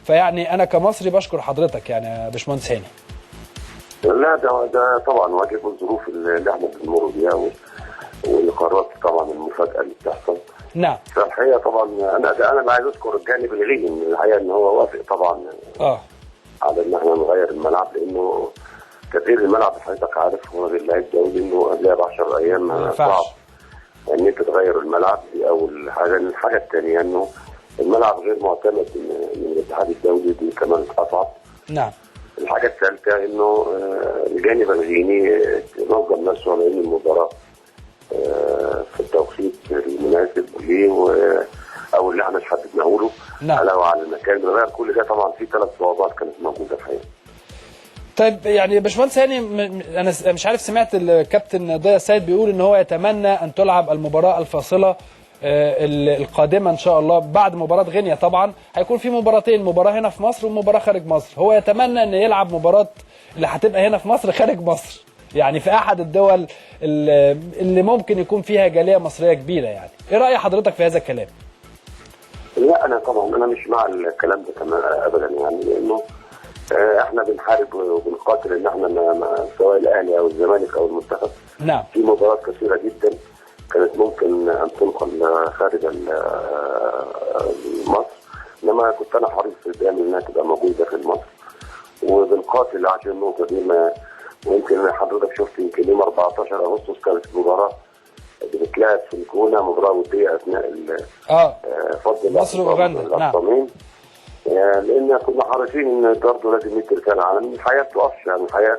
فيعني انا كمصري بشكر حضرتك يعني يا باشمهندس هاني. لا، ده طبعا واجب، الظروف اللي احنا بنمر بيها والقرارات طبعا المفاجاة اللي بتحصل. نعم. فالحقيقة طبعا انا اللي عايز اذكر الجانب الغيني من الحقيقة ان هو وافق طبعا على ان احنا نغير الملعب، لانه تغيير الملعب حضرتك عارف هو غير لعيب دولي، انه قبلها ب 10 ايام صعب ان انت تغير الملعب، دي اول حاجة. الحاجة الثانية انه الملعب غير معتمد من الاتحاد الدولي، دي كمان اصعب. نعم. الحاجة الثالثة انه الجانب الغيني نظم نفسه على ان المباراة في التوقيت المناسب ليه او اللي احنا حددناه له. نعم. علاوه على المكان بنغير كل ده، طبعا في 3 صعوبات كانت موجودة الحقيقة. طيب يعني يا باشمهندس هاني، انا مش عارف، سمعت الكابتن ضياء السيد بيقول ان هو يتمنى ان تلعب المباراة الفاصلة القادمة ان شاء الله بعد مباراة غينيا، طبعا هيكون في مباراتين، مباراة هنا في مصر ومباراة خارج مصر. هو يتمنى ان يلعب مباراة اللي هتبقى هنا في مصر خارج مصر، يعني في احد الدول اللي ممكن يكون فيها جالية مصرية كبيرة. يعني ايه راي حضرتك في هذا الكلام؟ لا، انا طبعا انا مش مع الكلام ده كمان ابدا، يعني لانه احنا بنحارب وبنقاتل ان احنا سواء الاهلي او الزمالك او المنتخب. نعم. في مباريات كثيرة جدا كانت ممكن ان تنقل خارج مصر، انما كنت انا حريص دايما انها تبقى موجودة داخل مصر، وبنقاتل عشان النقطة دي. ما ويمكن حضرتك شفت يمكن يوم 14 اغسطس كانت مباراة بتتلعب في الجونه، مباراة وديه اثناء فض مصر واوغندا. نعم. لان كنا حريصين ان برضه لازم ندي رسالة عالمية، الحياة ما بتقفش يعني، الحياة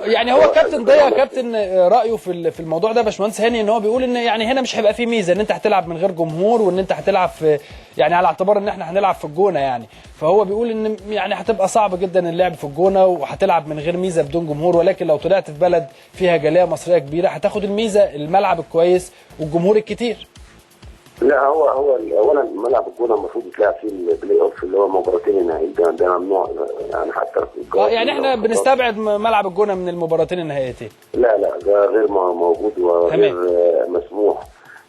يعني هو كابتن ضياء، كابتن رايه في الموضوع ده باشمهندس هاني، ان هو بيقول ان يعني هنا مش هيبقى فيه ميزة ان انت هتلعب من غير جمهور، وان انت هتلعب في يعني على اعتبار ان احنا هنلعب في الجونه يعني، فهو بيقول ان يعني هتبقى صعب جدا اللعب في الجونه وهتلعب من غير ميزة بدون جمهور، ولكن لو طلعت في بلد فيها جالية مصرية كبيرة هتاخد الميزة، الملعب الكويس والجمهور الكتير. لا، هو اولا ملعب الجونه المفروض يتلعب فيه ال play off اللي هو مباراتين النهائيين، ده ممنوع يعني حتى يعني احنا بنستبعد ملعب الجونه من المباراتين النهائيتين. لا لا، ده غير موجود وغير مسموح.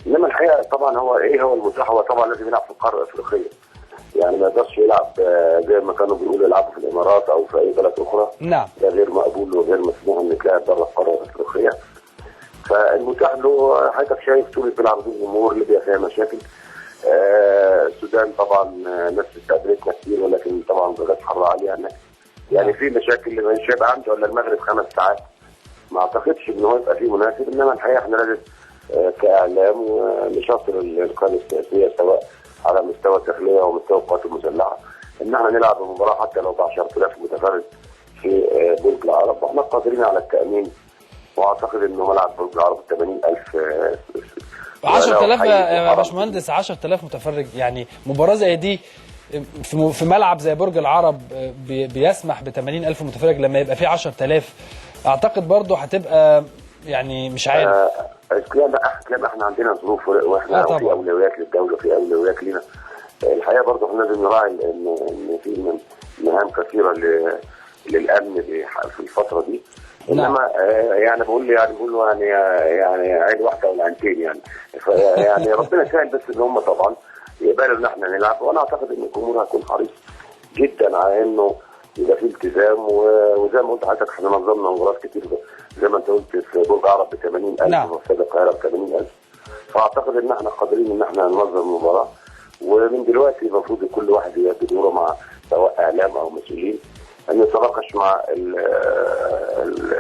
انما الحقيقة طبعا هو ايه هو المتاح، هو طبعا لازم يلعب في القارة الافريقية، يعني ما يقدرش يلعب زي ما كانوا بيقولوا يلعبوا في الامارات او في اي بلد اخرى. نعم. ده غير مقبول وغير مسموح ان يتلعب بره القارة الافريقية. فالمتاح له حضرتك شايف تونس بيلعب بدون جمهور، ليبيا فيها مشاكل، السودان طبعا ناس استقبلتنا كتير ولكن طبعا درجات حرارة عالية هناك، يعني في مشاكل مش هيبقى عنده الا المغرب 5 ساعات، ما اعتقدش ان هو يبقى فيه مناسب. انما الحقيقة احنا لازم كاعلام ونشاطر القيادة السياسية سواء على مستوى الداخلية ومستوى القوات المسلحة ان احنا نلعب المباراة حتى لو ب 10000 متفرج في برج العرب، واحنا قادرين على التامين، واعتقد انه ملعب برج العرب 80000 10000 يا باشمهندس، 10000 متفرج، يعني مباراة زي دي في ملعب زي برج العرب بيسمح ب 80000 متفرج، لما يبقى فيه 10000 اعتقد برضه هتبقى يعني مش عارف. لا احنا عندنا ظروف، واحنا في اولويات للدولة، في اولويات لينا. الحقيقة برضه احنا لازم نراعي ان في مهام كثيرة للامن في الفترة دي. انما يعني بقول له يعني عين واحدة ولا عينتين يعني، يعني ربنا يسهل، بس ان هم طبعا يقبلوا ان احنا نلعب، وانا اعتقد ان الجمهور هيكون حريص جدا على انه يبقى في التزام، وزي ما قلت لحضرتك احنا نظمنا مباريات كتير زي ما انت قلت في برج العرب ب 80000 وفي استاد القاهرة ب 80000، فاعتقد ان احنا قادرين ان احنا ننظم المباراة، ومن دلوقتي المفروض كل واحد يأدي دوره مع سواء اعلام او مسؤولين، ان نتناقش مع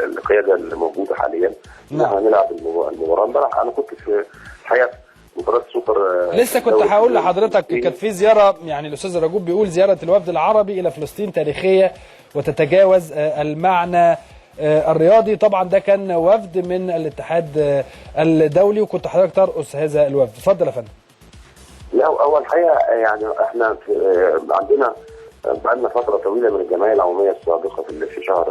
القيادة الموجودة حاليا. نعم. هنلعب المباراة. امبارح انا كنت في الحقيقة مباراة سوبر، لسه كنت هقول لحضرتك كانت في زيارة، يعني الاستاذ رجوب بيقول زيارة الوفد العربي الى فلسطين تاريخية وتتجاوز المعنى الرياضي. طبعا ده كان وفد من الاتحاد الدولي، وكنت حضرتك ترأس هذا الوفد. اتفضل يا فندم. لا، اول حقيقة يعني احنا عندنا بقالنا فترة طويلة من الجمعية العمومية السابقة في شهر